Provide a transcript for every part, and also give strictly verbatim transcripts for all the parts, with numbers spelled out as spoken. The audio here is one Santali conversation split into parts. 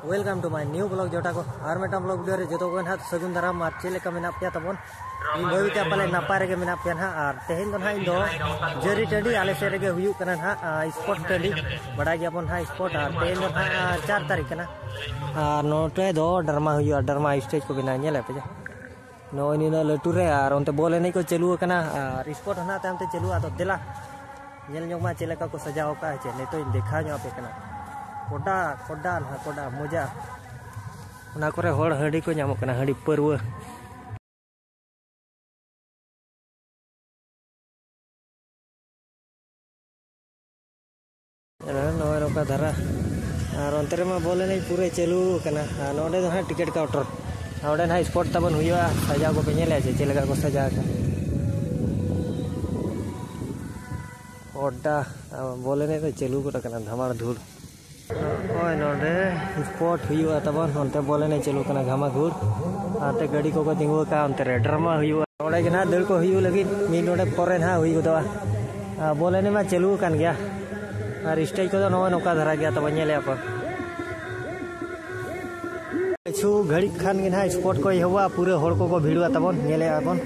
Welcome to my new vlog ᱡᱚᱴᱟ ᱠᱚ, ᱟᱨ ᱢᱤᱫᱴᱟᱝ vlog video ᱨᱮ ᱡᱚᱛᱚ ᱠᱚᱜᱮ ᱱᱟᱦᱟᱜ ᱥᱟᱹᱜᱩᱱ ᱫᱟᱨᱟᱢ᱾ ᱟᱨ ᱪᱮᱫ ᱞᱮᱠᱟ ᱢᱮᱱᱟᱜ ᱯᱮᱭᱟ ᱛᱟᱵᱚᱱ? ᱤᱧ ᱵᱷᱟᱹᱵᱤᱛᱮ ᱯᱟᱞᱮ ᱱᱟᱯᱟᱭ ᱨᱮᱜᱮ ᱢᱮᱱᱟᱜ ᱯᱮᱭᱟ ᱱᱟᱦᱟᱜ᱾ ᱟᱨ ᱛᱮᱦᱮᱧ ᱫᱚ ᱱᱟᱦᱟᱜ ᱤᱧ ᱫᱚ ᱡᱟᱹᱨᱤ ᱴᱟᱺᱰᱤ ᱟᱞᱮ ᱥᱮᱫ ᱨᱮᱜᱮ ᱦᱩᱭᱩᱜ ᱠᱟᱱᱟ ᱱᱟᱦᱟᱜ, ᱟ, sport ᱴᱟᱺᱰᱤ᱾ ᱵᱟᱲᱟᱭ ᱜᱮᱭᱟᱵᱚᱱ ᱱᱟᱦᱟᱜ sport᱾ ᱟᱨ ᱛᱮᱦᱮᱧ ᱫᱚ ᱱᱟᱦᱟᱜ, ᱟ, ᱪᱟᱨ ᱛᱟᱹᱨᱤᱠᱷ ᱠᱟᱱᱟ᱾ ᱟᱨ ᱱᱚᱛᱮ ᱫᱚ drama ᱦᱩᱭᱩᱜᱼᱟ, drama stage ᱠᱚ ᱵᱮᱱᱟᱣ, ᱧᱮᱞᱮᱫ ᱯᱮ ᱡᱮ᱾ ᱱᱚᱜᱼᱚᱭ ᱱᱤᱱᱟᱹᱜ ᱞᱟᱹᱴᱩ ᱨᱮ, ᱟᱨ ᱚᱱᱛᱮ ᱵᱚᱞ ᱮᱱᱮᱡ ᱠᱚ ᱪᱟᱹᱞᱩ ᱟᱠᱟᱱᱟ, ᱟᱨ sport ᱦᱟᱱᱟ ᱛᱟᱭᱚᱢ ᱛᱮ ᱪᱟᱹᱞᱩᱜᱼᱟ᱾ ᱟᱫᱚ ᱫᱮᱞᱟ, ᱧᱮᱞ ᱧᱚᱜ ᱢᱟ ᱪᱮᱫ ᱞᱮᱠᱟ ᱠᱚ ᱥᱟᱡᱟᱣ ᱟᱠᱟᱫᱼᱟ᱾ ᱪᱮᱫ ᱱᱤᱛᱚᱜ ᱤᱧ ᱫᱮᱠᱷᱟᱣ ᱧᱚᱜ ᱟᱯᱮ ᱠᱟᱱᱟ᱾ ᱠᱚᱰᱟ, ᱠᱚᱰᱟ ᱱᱟᱦᱟᱜ, ᱠᱚᱰᱟ, ᱢᱚᱡᱟ᱾ ᱚᱱᱟ ᱠᱚᱨᱮ ᱦᱚᱲ ᱦᱟᱺᱰᱤ ᱠᱚ ᱧᱟᱢᱚᱜ ᱠᱟᱱᱟ, ᱦᱟᱺᱰᱤ, ᱯᱟᱹᱨᱣᱟᱹ᱾ ᱱᱚᱜᱼᱚᱭ ᱱᱚᱝᱠᱟ ᱫᱷᱟᱨᱟ᱾ ᱟᱨ ᱚᱱᱛᱮ ᱨᱮᱢᱟ ᱵᱚᱞ ᱮᱱᱮᱡ ᱯᱩᱨᱟᱹ ᱪᱟᱹᱞᱩ ᱟᱠᱟᱱᱟ᱾ ᱟᱨ ᱱᱚᱰᱮ ᱫᱚ ᱦᱟᱸᱜ ticket counter᱾ ᱟᱨ ᱚᱸᱰᱮ ᱱᱟᱦᱟᱜ sport ᱛᱟᱵᱚᱱ ᱦᱩᱭᱩᱜᱼᱟ᱾ ᱥᱟᱡᱟᱣ ᱠᱚᱯᱮ ᱧᱮᱞᱮᱫᱼᱟ ᱪᱮ ᱪᱮᱫ ᱞᱮᱠᱟ ᱠᱚ ᱥᱟᱡᱟᱣ ᱟᱠᱟᱫ? ᱚᱰᱟ, ᱵᱚᱞ ᱮᱱᱮᱡ ᱫᱚ ᱪᱟᱹᱞᱩ ᱜᱚᱫ ᱟᱠᱟᱱᱟ, ᱫᱷᱟᱢᱟᱲ ᱫᱷᱩᱲ᱾ ᱱᱚᱜᱼᱚᱭ ᱱᱚᱰᱮ sport ᱦᱩᱭᱩᱜᱼᱟ ᱛᱟᱵᱚᱱ, ᱚᱱᱛᱮ ᱵᱚᱞ ᱮᱱᱮᱡ ᱪᱟᱹᱞᱩ ᱠᱟᱱᱟ ᱜᱷᱟᱢᱟᱜᱷᱩᱲ᱾ ᱟᱨ ᱛᱮ ᱜᱟᱹᱰᱤ ᱠᱚᱠᱚ ᱛᱤᱸᱜᱩ ᱟᱠᱟᱫᱼᱟ, ᱚᱱᱛᱮ ᱨᱮ drama ᱦᱩᱭᱩᱜᱼᱟ᱾ ᱱᱚᱰᱮ ᱜᱮ ᱱᱟᱦᱟᱜ ᱫᱟᱹᱲ ᱠᱚ ᱦᱩᱭᱩᱜ ᱞᱟᱹᱜᱤᱫ ᱢᱤᱫ ᱰᱚᱸᱰᱮᱠ ᱯᱚᱨᱮ ᱱᱟᱦᱟᱜ ᱦᱩᱭ ᱜᱚᱫᱚᱜᱼᱟ᱾ ᱟᱨ ᱵᱚᱞ ᱮᱱᱮᱡ ᱢᱟ ᱪᱟᱹᱞᱩ ᱟᱠᱟᱱ ᱜᱮᱭᱟ᱾ ᱟᱨ stage ᱠᱚᱫᱚ ᱱᱚᱜᱼᱚᱭ ᱱᱚᱝᱠᱟ ᱫᱷᱟᱨᱟ ᱜᱮᱭᱟ ᱛᱟᱵᱚᱱ, ᱧᱮᱞᱮᱫᱼᱟ ᱯᱮ᱾ ᱠᱤᱪᱷᱩ ᱜᱷᱟᱹᱲᱤᱡ ᱠᱷᱟᱱ ᱜᱮ ᱱᱟᱦᱟᱜ sport ᱠᱚ ᱮᱦᱚᱵᱚᱜᱼᱟ, ᱯᱩᱨᱟᱹ ᱦᱚᱲ ᱠᱚᱠᱚ ᱵᱷᱤᱲᱚᱜᱼᱟ ᱛᱟᱵᱚᱱ, ᱧᱮᱞᱮᱫᱼᱟ ᱵᱚᱱ᱾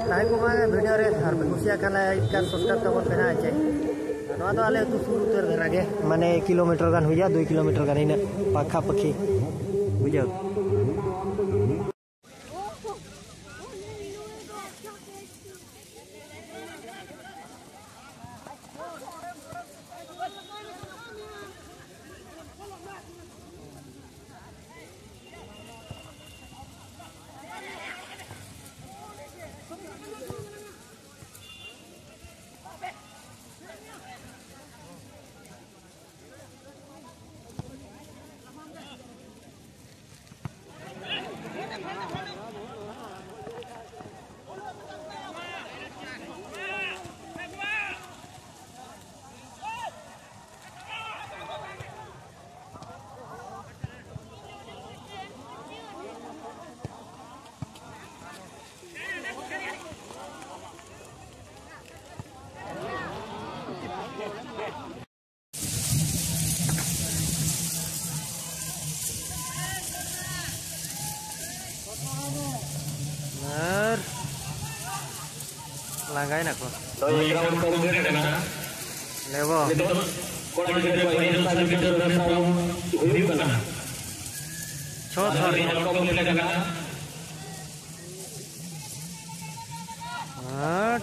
ᱛᱟᱦᱮᱸ ᱠᱚᱜ ᱢᱟ video ᱨᱮ, ᱟᱨ ᱯᱮ ᱠᱩᱥᱤᱭᱟᱜ ᱠᱷᱟᱱ like ᱟᱨ subscribe ᱛᱟᱵᱚᱱ ᱯᱮ ᱱᱟᱦᱟᱜ, ᱪᱮ? ᱱᱚᱣᱟ ᱫᱚ ᱟᱞᱮ ᱟᱹᱛᱩ ᱥᱩᱨ ᱩᱛᱟᱹᱨ ᱫᱷᱟᱨᱟ ᱜᱮ, ᱢᱟᱱᱮ ᱠᱤᱞᱳᱢᱤᱴᱟᱨ ᱜᱟᱱ ᱦᱩᱭᱩᱜᱼᱟ, ᱫᱩᱭ ᱠᱤᱞᱳᱢᱤᱴᱟᱨ ᱜᱟᱱ ᱤᱱᱟᱹᱜ ᱯᱟᱠᱷᱟ ᱯᱟᱹᱠᱷᱤ, ᱵᱩᱡᱷᱟᱹᱣ᱾ ᱜᱟᱭᱱᱟ ᱠᱚ᱾ ᱱᱚᱣᱟ ᱜᱨᱟᱣᱩᱱᱰ ᱠᱚᱢᱯᱞᱤᱴ ᱟᱠᱟᱱᱟ᱾ ᱞᱮᱵᱚ᱾ ᱱᱤᱛᱚᱜ ᱠᱚᱲᱟ ᱜᱤᱫᱽᱨᱟᱹ ᱠᱚᱣᱟᱜ ᱤᱱᱟᱨ ᱥᱟᱨᱠᱤᱴ ᱨᱮ ᱜᱨᱟᱣᱩᱱᱰ ᱦᱩᱭᱩᱜ ᱠᱟᱱᱟ᱾ ᱪᱷᱚ ᱛᱷᱚᱨ᱾ ᱱᱚᱣᱟ ᱜᱨᱟᱣᱩᱱᱰ ᱠᱚᱢᱯᱞᱤᱴ ᱟᱠᱟᱱᱟ᱾ ᱦᱟᱴ᱾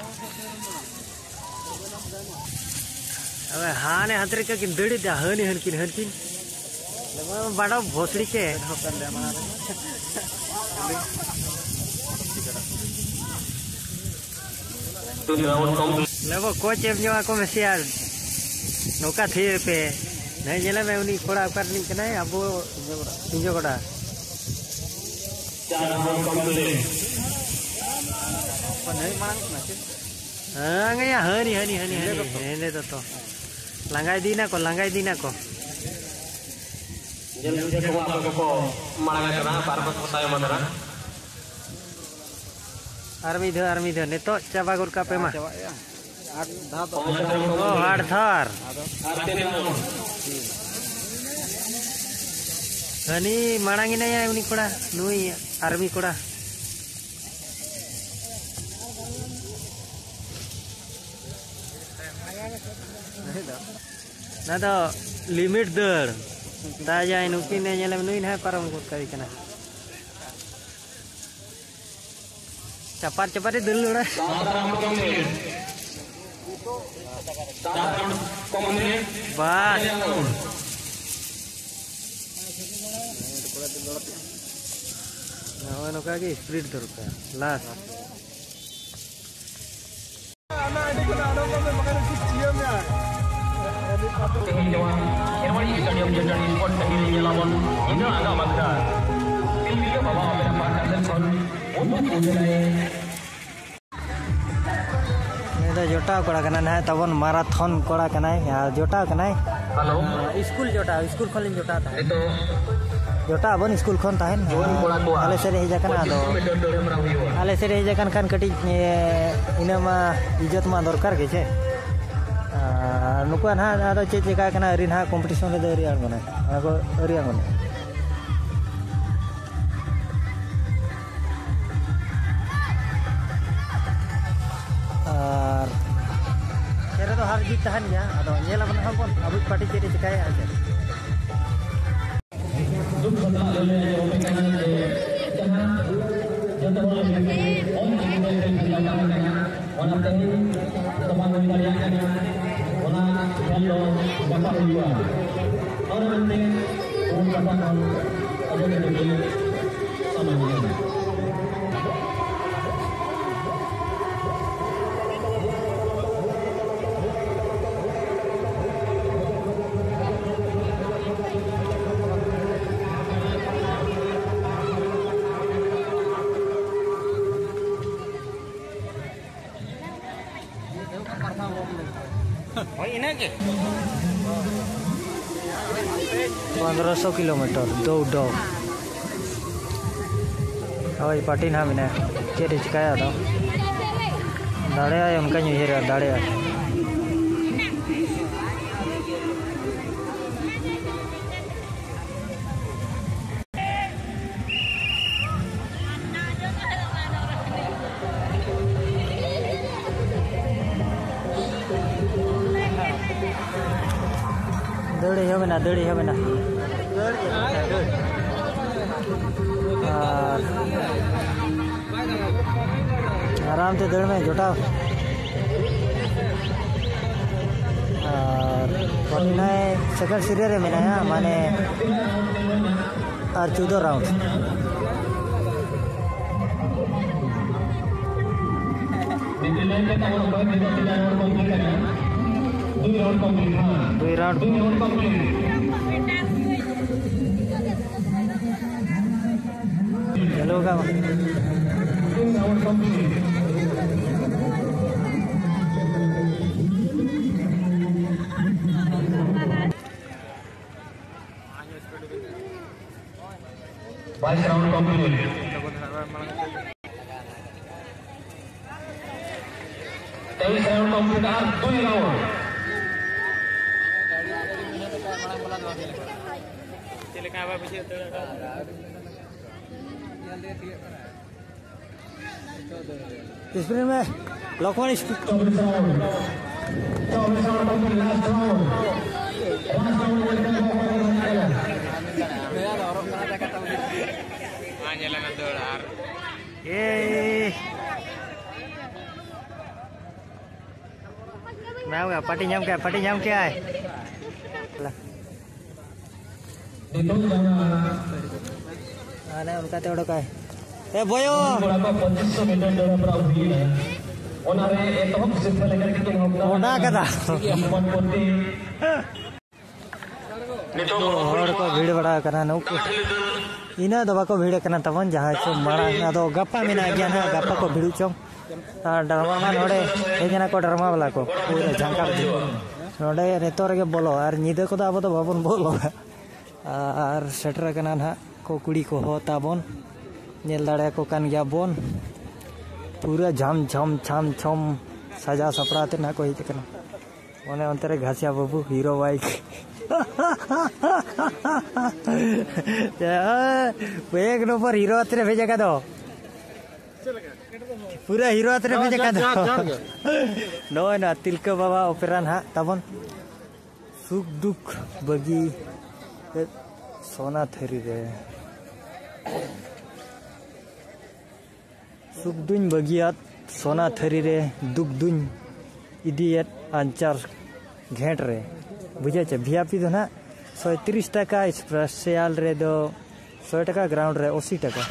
ᱟᱵᱮ ᱦᱟᱱᱮ ᱦᱟᱛᱨᱮ ᱠᱟ ᱠᱤᱱ ᱫᱟᱹᱲᱤ ᱫᱟ, ᱦᱟᱹᱱᱤ ᱦᱟᱹᱱᱠᱤᱱ ᱦᱟᱹᱱᱠᱤᱱ᱾ ᱵᱟᱰᱟ ᱵᱷᱚᱥᱲᱤ ᱠᱮ᱾ ᱞᱮᱵᱚ ᱠᱳᱪ ᱮᱢ ᱧᱚᱜ ᱟᱠᱚ ᱢᱮᱥᱮ ᱟᱨ ᱱᱚᱝᱠᱟ ᱛᱷᱤᱨ ᱯᱮ᱾ ᱱᱟᱭ ᱧᱮᱞᱮ ᱢᱮ, ᱩᱱᱤ ᱠᱚᱲᱟ ᱚᱠᱟ ᱨᱤᱱᱤᱡ ᱠᱟᱱᱟᱭ? ᱟᱵᱚ ᱥᱤᱧᱡᱚ ᱜᱚᱰᱟ᱾ ᱦᱮᱸ, ᱦᱟᱹᱱᱤ, ᱦᱟᱹᱱᱤ, ᱦᱟᱹᱱᱤ, ᱦᱟᱹᱱᱤ, ᱦᱮᱸᱫᱮ ᱫᱚᱛᱚ᱾ ᱞᱟᱸᱜᱟ ᱤᱫᱤᱭᱮᱱᱟ ᱠᱚ, ᱞᱟᱸᱜᱟ ᱤᱫᱤᱭᱮᱱᱟ ᱠᱚ᱾ ᱧᱮᱞ ᱢᱮᱥᱮ ᱠᱚ, ᱟᱯᱮ ᱠᱚᱠᱚ ᱢᱟᱲᱟᱝ ᱟᱠᱟᱱᱟ, ᱵᱟᱨ ᱠᱚ ᱛᱟᱭᱚᱢ ᱟᱠᱟᱱᱟ᱾ ᱟᱨ ᱢᱤᱫ ᱫᱷᱟᱣ, ᱟᱨ ᱢᱤᱫ ᱫᱷᱟᱣ, ᱱᱤᱛᱚᱜ ᱪᱟᱵᱟ ᱜᱚᱫ ᱠᱟᱜ ᱯᱮ ᱢᱟ᱾ ᱪᱟᱵᱟᱜᱼᱟ᱾ ᱟᱴ ᱫᱷᱟᱣ ᱫᱚ᱾ ᱚ, ᱟᱴ ᱫᱷᱟᱣ᱾ ᱟᱨ ᱦᱟᱹᱱᱤ ᱢᱟᱲᱟᱝ ᱮᱱᱟᱭᱟ ᱩᱱᱤ ᱠᱚᱲᱟ, ᱱᱩᱭ ᱟᱨᱢᱤ ᱠᱚᱲᱟ᱾ ᱚᱱᱟ ᱫᱚ ᱞᱤᱢᱤᱴ ᱫᱟᱹᱲ᱾ ᱛᱟ ᱡᱟᱭ ᱱᱩᱠᱤᱱ ᱮ ᱧᱮᱞᱮᱢ, ᱱᱩᱭ ᱱᱟᱦᱟᱜ ᱯᱟᱨᱚᱢ ᱜᱚᱫ ᱠᱟᱭ ᱠᱟᱱᱟ᱾ ᱪᱟᱯᱟᱫ ᱪᱟᱯᱟᱫ ᱮ ᱫᱟᱹᱲ ᱞᱟᱲᱟ᱾ ᱵᱟᱥ᱾ ᱱᱚᱜᱼᱚᱭ ᱱᱚᱝᱠᱟ ᱜᱮ ᱥᱯᱤᱨᱤᱴ ᱫᱚᱨᱠᱟᱨ᱾ ᱞᱟᱥ᱾ ᱛᱮᱦᱮᱧ ᱱᱚᱣᱟ ᱥᱮᱨᱣᱟᱲᱤ ᱥᱴᱮᱰᱤᱭᱟᱢ ᱡᱮᱴᱟᱱᱤ ᱥᱯᱳᱨᱴ ᱴᱟᱺᱰᱤ ᱨᱮ ᱧᱮᱞᱟᱵᱚᱱ ᱧᱤᱫᱟᱹ ᱟᱸᱜᱟᱢ ᱟᱠᱷᱲᱟ᱾ ᱛᱤᱞᱢᱤᱭᱟᱹ ᱵᱟᱵᱟ ᱟᱵᱮᱱᱟᱜ ᱯᱟᱦᱴᱟ ᱥᱮᱫ ᱠᱷᱚᱱ ᱩᱫᱩᱜ ᱩᱡᱟᱹᱲᱟᱭ᱾ ᱱᱩᱭ ᱫᱚ ᱡᱚᱴᱟᱣ ᱠᱚᱲᱟ ᱠᱟᱱᱟᱭ ᱱᱟᱦᱟᱜ ᱛᱟᱵᱚᱱ, ᱢᱟᱨᱟᱛᱷᱚᱱ ᱠᱚᱲᱟ ᱠᱟᱱᱟᱭ ᱟᱨ ᱡᱚᱴᱟᱣ ᱠᱟᱱᱟᱭ᱾ ᱦᱮᱞᱳ᱾ ᱥᱠᱩᱞ ᱡᱚᱴᱟᱣ, ᱥᱠᱩᱞ ᱠᱷᱚᱱ ᱞᱤᱧ ᱡᱚᱴᱟᱣ ᱛᱟᱦᱮᱸᱫ᱾ ᱱᱤᱛᱚᱜ ᱡᱚᱴᱟᱣ ᱟᱵᱚᱱ ᱥᱠᱩᱞ ᱠᱷᱚᱱ ᱛᱟᱦᱮᱸᱫ᱾ ᱡᱩᱣᱟᱹᱱ ᱠᱚᱲᱟ ᱠᱚᱣᱟᱜ ᱟᱞᱮ ᱥᱮᱫ ᱮ ᱦᱮᱡ ᱟᱠᱟᱱᱟ, ᱟᱫᱚ ᱯᱚᱸᱪᱤᱥ ᱢᱤᱴᱟᱨ ᱫᱟᱹᱲ ᱦᱮᱯᱨᱟᱣ ᱦᱩᱭᱩᱜᱼᱟ᱾ ᱟᱞᱮ ᱥᱮᱫ ᱮ ᱦᱮᱡ ᱟᱠᱟᱱ ᱠᱷᱟᱱ ᱠᱟᱹᱴᱤᱡ, ᱮ, ᱤᱱᱟᱹ ᱢᱟ ᱤᱡᱽᱡᱚᱛ ᱢᱟ ᱫᱚᱨᱠᱟᱨ ᱜᱮ ᱪᱮ᱾ ᱟᱨ ᱱᱩᱠᱩᱣᱟᱜ ᱱᱟᱦᱟᱜ ᱟᱫᱚ ᱪᱮᱫ ᱪᱮᱠᱟ ᱠᱟᱱᱟ ᱟᱹᱣᱨᱤ ᱱᱟᱦᱟᱜ ᱠᱚᱢᱯᱤᱴᱤᱥᱚᱱ ᱨᱮᱫᱚ ᱟᱹᱣᱨᱤ ᱟᱬᱜᱚᱱᱟ, ᱟᱬᱜᱚ, ᱟᱹᱣᱨᱤ ᱟᱬᱜᱚᱱᱟ᱾ ᱴᱷᱤᱠ ᱛᱟᱦᱮᱱ ᱜᱮᱭᱟ᱾ ᱟᱫᱚ ᱧᱮᱞ ᱟᱵᱚᱱ ᱦᱟᱸᱜ ᱵᱚᱱ ᱟᱵᱚᱭᱤᱡ ᱯᱟᱨᱴᱤ ᱪᱮᱫ ᱮ ᱪᱤᱠᱟᱹᱭᱟ ᱟᱨ ᱪᱮᱫ᱾ ᱫᱩᱠ ᱥᱟᱞᱟᱜ ᱞᱟᱹᱞᱟᱹᱭ ᱟᱸᱡᱚᱢ ᱟᱯᱮ ᱠᱟᱱᱟ ᱡᱮ ᱡᱟᱦᱟᱸ ᱡᱚᱛᱚ ᱦᱚᱲ ᱞᱟᱹᱜᱤᱫ ᱛᱮ ᱚᱞ ᱪᱤᱠᱤ ᱛᱮ ᱠᱷᱮᱞ ᱥᱟᱯᱲᱟᱣ ᱟᱠᱟᱱᱟ, ᱚᱱᱟ ᱛᱮᱦᱮᱧ ᱫᱚ ᱵᱟᱝ ᱦᱩᱭ ᱫᱟᱲᱮᱭᱟᱜ ᱠᱟᱱᱟ᱾ ᱚᱱᱟ ᱠᱷᱮᱞ ᱫᱚ ᱜᱟᱯᱟ ᱦᱩᱭᱩᱜᱼᱟ᱾ ᱚᱱᱟ ᱢᱮᱱᱛᱮ ᱩᱱ ᱯᱟᱦᱴᱟ ᱠᱷᱚᱱ ᱟᱵᱚ ᱠᱚ ᱞᱟᱹᱜᱤᱫ ᱥᱟᱢᱟᱝ ᱠᱟᱱᱟ᱾ ᱦᱳᱭ, ᱤᱱᱟᱹᱜ ᱜᱮ᱾ ᱯᱚᱱᱫᱽᱨᱚᱥᱚ ᱠᱤᱞᱳᱢᱤᱴᱟᱨ ᱫᱚ ᱩᱰᱟᱹᱣ᱾ ᱦᱳᱭ, ᱯᱟᱴᱤ ᱱᱟᱦᱟᱜ ᱢᱮᱱᱟᱭᱟ᱾ ᱪᱮᱫ ᱮ ᱪᱤᱠᱟᱹᱭᱟ ᱟᱫᱚ? ᱫᱟᱲᱮᱭᱟᱜᱼᱟᱭ, ᱚᱱᱠᱟᱧ ᱩᱭᱦᱟᱹᱨᱟ, ᱫᱟᱲᱮᱭᱟᱜᱼᱟᱭ᱾ ᱫᱟᱹᱲ ᱮᱦᱚᱵ ᱮᱱᱟ, ᱫᱟᱹᱲ ᱮᱦᱚᱵ ᱮᱱᱟ᱾ ᱟᱨ ᱟᱨᱟᱢ ᱛᱮ ᱫᱟᱹᱲ ᱢᱮ, ᱡᱚᱴᱟᱣ᱾ ᱟᱨ ᱯᱷᱚᱨᱴᱤ ᱱᱟᱭᱤᱱ ᱥᱮᱠᱮᱱᱰ ᱥᱤᱨᱤᱭᱟᱞ ᱨᱮ ᱢᱮᱱᱟᱭᱟ, ᱢᱟᱱᱮ ᱟᱨ ᱪᱳᱫᱽᱫᱳ ᱨᱟᱣᱩᱱᱰ᱾ ᱱᱤᱛᱚᱜ ᱞᱟᱭᱤᱱ ᱨᱮ ᱛᱟᱵᱚᱱ ᱚᱠᱚᱭ ᱱᱤᱛᱚᱜ ᱛᱤᱱᱟᱹᱜ ᱨᱟᱣᱩᱱᱰ ᱠᱚᱢᱯᱞᱤᱴ ᱟᱠᱟᱱᱟ? ᱫᱩᱭ ᱨᱟᱣᱩᱱᱰ ᱠᱚᱢᱯᱞᱤᱴ, ᱦᱮᱸ᱾ ᱫᱩᱭ ᱨᱟᱣᱩᱱᱰ᱾ ᱫᱩᱭ ᱨᱟᱣᱩᱱᱰ ᱠᱚᱢᱯᱞᱤᱴ᱾ ᱪᱟᱹᱞᱩ ᱟᱠᱟᱫ ᱢᱟ᱾ ᱫᱩᱭ ᱨᱟᱣᱩᱱᱰ ᱠᱚᱢᱯᱞᱤᱴ᱾ ᱵᱟᱭᱤᱥ ᱨᱟᱣᱩᱱᱰ ᱠᱚᱢᱯᱞᱤᱴ᱾ ᱛᱮᱭᱤᱥ ᱨᱟᱣᱩᱱᱰ ᱠᱚᱢᱯᱞᱤᱴ ᱟᱨ ᱫᱩᱭ ᱨᱟᱣᱩᱱᱰ᱾ ᱪᱮᱫ ᱞᱮᱠᱟ ᱵᱟᱭ ᱵᱩᱡᱷᱟᱹᱣ ᱩᱛᱟᱹᱨ ᱟᱠᱟᱫᱟ? ᱥᱯᱨᱤᱱᱴ ᱢᱮ, ᱞᱚᱠᱷᱢᱚᱬ, ᱥᱯᱨᱤᱱᱴ᱾ ᱪᱚᱵᱵᱤᱥ round. So, we shall come to the last round. Last round will be the final. ᱢᱟ ᱧᱮᱞ ᱢᱮ ᱫᱟᱹᱲ ᱟᱨ ᱮᱭ᱾ ᱧᱟᱢ ᱠᱮᱜᱼᱟ, ᱯᱟᱴᱤ ᱧᱟᱢ ᱠᱮᱜᱼᱟ, ᱯᱟᱴᱤ ᱧᱟᱢ ᱠᱮᱜᱼᱟᱭ᱾ ᱱᱤᱛᱚᱜ ᱡᱟᱦᱟᱸ ᱢᱟᱱᱮ ᱚᱱᱠᱟᱛᱮ ᱚᱰᱚᱠᱟᱭ᱾ ᱮ ᱵᱚᱭᱚ! ᱠᱚᱲᱟ ᱠᱚ ᱯᱚᱸᱪᱤᱥ ᱥᱚ ᱢᱤᱴᱟᱨ ᱫᱟᱹᱲ ᱦᱮᱯᱨᱟᱣ ᱦᱩᱭᱮᱱᱟ᱾ ᱚᱱᱟᱨᱮ ᱮᱛᱚᱦᱚᱵ ᱥᱤᱨᱯᱟᱹ ᱞᱮᱠᱟ ᱛᱮ ᱪᱮᱫ ᱦᱚᱸ ᱚᱱᱟ ᱠᱟᱫᱟ᱾ ᱥᱚᱢᱢᱟᱱ ᱯᱨᱚᱛᱤ ᱱᱤᱛᱚᱜ ᱦᱚᱲ ᱠᱚ ᱵᱷᱤᱲ ᱵᱟᱲᱟ ᱟᱠᱟᱱᱟ ᱱᱩᱠᱩ᱾ ᱤᱱᱟᱹᱜ ᱫᱚ ᱵᱟᱠᱚ ᱵᱷᱤᱲ ᱟᱠᱟᱱᱟ ᱛᱟᱵᱚᱱ ᱡᱟᱦᱟᱸᱭ ᱠᱚ ᱢᱟᱲᱟᱝ, ᱟᱫᱚ ᱜᱟᱯᱟ ᱢᱮᱱᱟᱜ ᱜᱮᱭᱟ ᱱᱟᱦᱟᱜ, ᱜᱟᱯᱟ ᱠᱚ ᱵᱷᱤᱲᱚᱜ ᱪᱚᱝ᱾ ᱟᱨ ᱰᱨᱟᱢᱟ ᱢᱟ ᱱᱚᱰᱮ ᱦᱮᱡ ᱮᱱᱟ ᱠᱚ ᱰᱨᱟᱢᱟ ᱵᱟᱞᱟ ᱠᱚ, ᱯᱩᱨᱟᱹ ᱡᱷᱟᱝᱠᱟ ᱵᱷᱤᱲ᱾ ᱱᱚᱰᱮ ᱱᱤᱛᱚᱜ ᱨᱮᱜᱮ ᱵᱚᱞᱚ, ᱟᱨ ᱧᱤᱫᱟᱹ ᱠᱚᱫᱚ ᱟᱵᱚ ᱫᱚ ᱵᱟᱵᱚᱱ ᱵᱚᱞᱚᱜᱼᱟ᱾ ᱟᱨ ᱥᱮᱴᱮᱨ ᱟᱠᱟᱱᱟ ᱱᱟᱦᱟᱜ ᱠᱚ ᱠᱩᱲᱤ ᱠᱚᱦᱚᱸ ᱛᱟᱵᱚᱱ, ᱧᱮᱞ ᱫᱟᱲᱮᱭᱟᱠᱚ ᱠᱟᱱ ᱜᱮᱭᱟ ᱵᱚᱱ᱾ ᱯᱩᱨᱟᱹ ᱡᱷᱟᱢ ᱡᱷᱚᱢ ᱡᱷᱟᱢ ᱡᱷᱚᱢ ᱥᱟᱡᱟᱣ ᱥᱟᱯᱲᱟᱣ ᱛᱮ ᱱᱟᱦᱟᱜ ᱠᱚ ᱦᱮᱡ ᱟᱠᱟᱱᱟ᱾ ᱚᱱᱮ ᱚᱱᱛᱮ ᱨᱮ ᱜᱷᱟᱥᱤᱭᱟ ᱵᱟᱹᱵᱩ ᱦᱤᱨᱳ ᱵᱟᱭᱤᱠ᱾ ᱮᱠ ᱱᱚᱢᱵᱚᱨ ᱦᱤᱨᱳ ᱟᱛᱮ ᱨᱮ ᱵᱷᱮᱡᱟ ᱠᱟᱫᱚ᱾ ᱯᱩᱨᱟᱹ ᱦᱤᱨᱳ ᱟᱛᱮ ᱨᱮ ᱵᱷᱮᱡᱟ ᱠᱟᱫᱚ᱾ ᱱᱚᱜᱼᱚᱭ ᱱᱟ ᱛᱤᱞᱠᱟᱹ ᱵᱟᱵᱟ ᱚᱯᱮᱨᱟ ᱱᱟᱦᱟᱜ ᱛᱟᱵᱚᱱ᱾ ᱥᱩᱠ ᱫᱩᱠ ᱵᱟᱹᱜᱤ ᱥᱚᱱᱟ ᱛᱷᱟᱹᱨᱤ ᱨᱮ᱾ ᱥᱩᱠ ᱫᱩᱧ ᱵᱟᱹᱜᱤᱭᱟᱫ ᱥᱚᱱᱟ ᱛᱷᱟᱹᱨᱤ ᱨᱮ, ᱫᱩᱠ ᱫᱩᱧ ᱤᱫᱤᱭᱮᱫ ᱟᱧᱪᱟᱨ ᱜᱷᱮᱸᱴ ᱨᱮ᱾ ᱵᱩᱡᱷᱟᱹᱣ ᱪᱮ? ᱵᱷᱤ ᱟᱭ ᱯᱤ ᱫᱚ ᱱᱟᱦᱟᱜ ᱥᱚᱭ ᱛᱤᱨᱤᱥ ᱴᱟᱠᱟ, ᱥᱯᱮᱥᱟᱞ ᱨᱮᱫᱚ ᱥᱚᱭ ᱴᱟᱠᱟ, ᱜᱨᱟᱣᱩᱱᱰ ᱨᱮ ᱟᱥᱤ ᱴᱟᱠᱟ᱾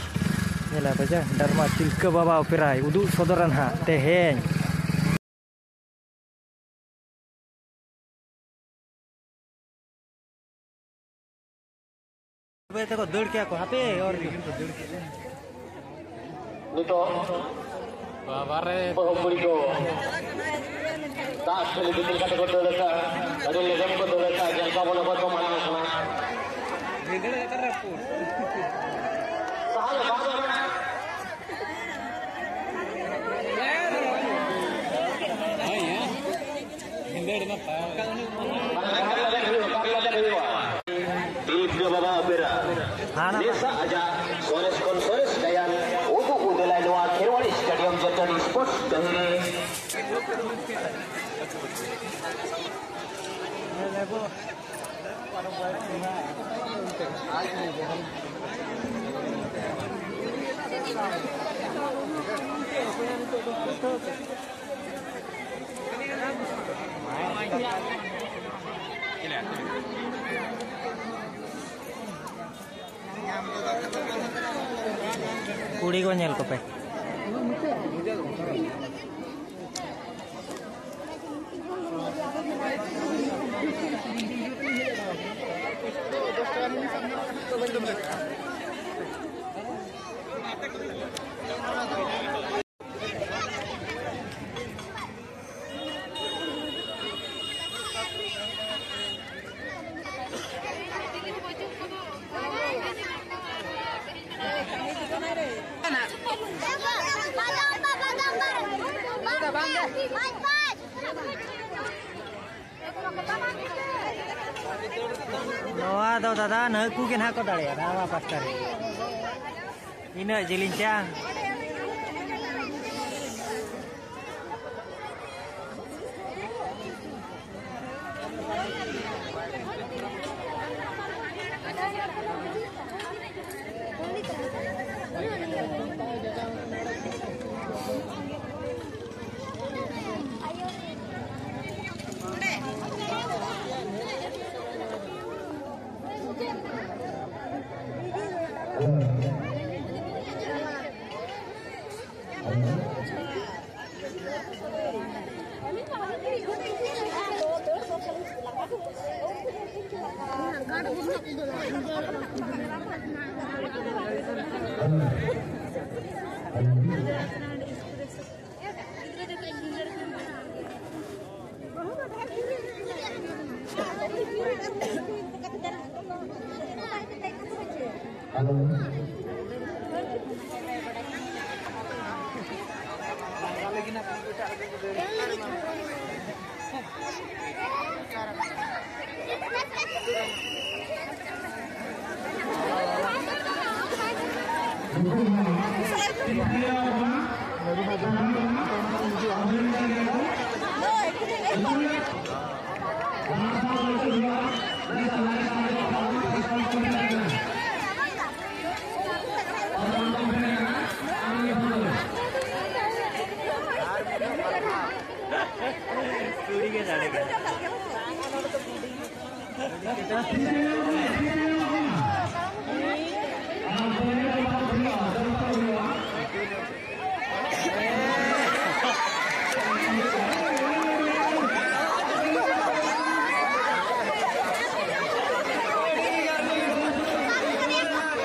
ᱧᱮᱞᱟ ᱯᱮ ᱪᱮ, ᱰᱟᱨᱢᱟ ᱛᱤᱞᱠᱟᱹ ᱵᱟᱵᱟ ᱚᱯᱮᱨᱟᱭ ᱩᱫᱩᱜ ᱥᱚᱫᱚᱨᱟ ᱱᱟᱦᱟᱜ ᱛᱮᱦᱮᱧ᱾ ᱵᱟᱹᱭ ᱛᱮᱠᱚ ᱫᱟᱹᱲ ᱠᱮᱭᱟ ᱠᱚ, ᱦᱟᱯᱮ ᱚᱨ ᱜᱮ᱾ ᱱᱤᱛᱚᱜ ᱵᱟᱵᱟ ᱨᱮ᱾ ᱵᱟᱹᱦᱩ ᱠᱩᱲᱤ ᱠᱚ ᱫᱟᱜ ᱴᱷᱟᱹᱞᱤ ᱫᱤᱯᱤᱞ ᱠᱟᱛᱮ ᱠᱚ ᱫᱟᱹᱲ ᱟᱠᱟᱫ, ᱟᱹᱰᱤ ᱞᱮᱜᱮᱢ ᱠᱚ ᱫᱟᱹᱲ ᱟᱠᱟᱫ, ᱧᱮᱞ ᱠᱚᱣᱟ ᱵᱚᱱ ᱚᱠᱚᱭ ᱠᱚ ᱢᱟᱲᱟᱝ ᱠᱟᱱᱟ᱾ ᱵᱷᱤᱸᱫᱟᱹᱲ ᱠᱟᱛᱮ ᱨᱟᱹᱯᱩᱫ᱾ ᱥᱟᱦᱟ ᱞᱮ ᱵᱟᱫ ᱮᱱᱟ᱾ ᱦᱳᱭ, ᱦᱮᱸ᱾ ᱵᱷᱤᱸᱫᱟᱹᱲ ᱢᱟ ᱛᱟᱣ᱾ ᱛᱤᱞᱠᱟᱹ ᱵᱟᱵᱟ ᱚᱯᱮᱨᱟ᱾ ᱦᱟᱱᱟ᱾ ᱱᱮᱥᱟ ᱟᱡᱟᱜ ᱥᱚᱨᱮᱥ ᱠᱷᱚᱱ ᱥᱚᱨᱮᱥ ᱜᱟᱭᱟᱱ ᱩᱫᱩᱜ ᱩᱫᱮᱞᱟᱭ ᱱᱚᱣᱟ ᱠᱷᱮᱨᱣᱟᱲ ᱥᱴᱮᱰᱤᱭᱟᱢ ᱡᱚᱴᱚᱱ ᱥᱯᱳᱨᱴᱥ ᱰᱟᱹᱦᱤ ᱨᱮ᱾ ᱠᱩᱲᱤ ᱠᱚ ᱧᱮᱞ ᱠᱚᱯᱮ᱾ ᱱᱚᱣᱟ ᱫᱚ ᱫᱟᱫᱟ, ᱱᱟᱹᱠᱩ ᱜᱮ ᱱᱟᱦᱟᱜ ᱠᱚ ᱫᱟᱲᱮᱭᱟᱜᱼᱟ, ᱱᱟᱣᱟ ᱯᱟᱥᱴᱟ ᱨᱮ᱾ ᱤᱱᱟᱹᱜ ᱡᱤᱞᱤᱧ ᱪᱟ᱾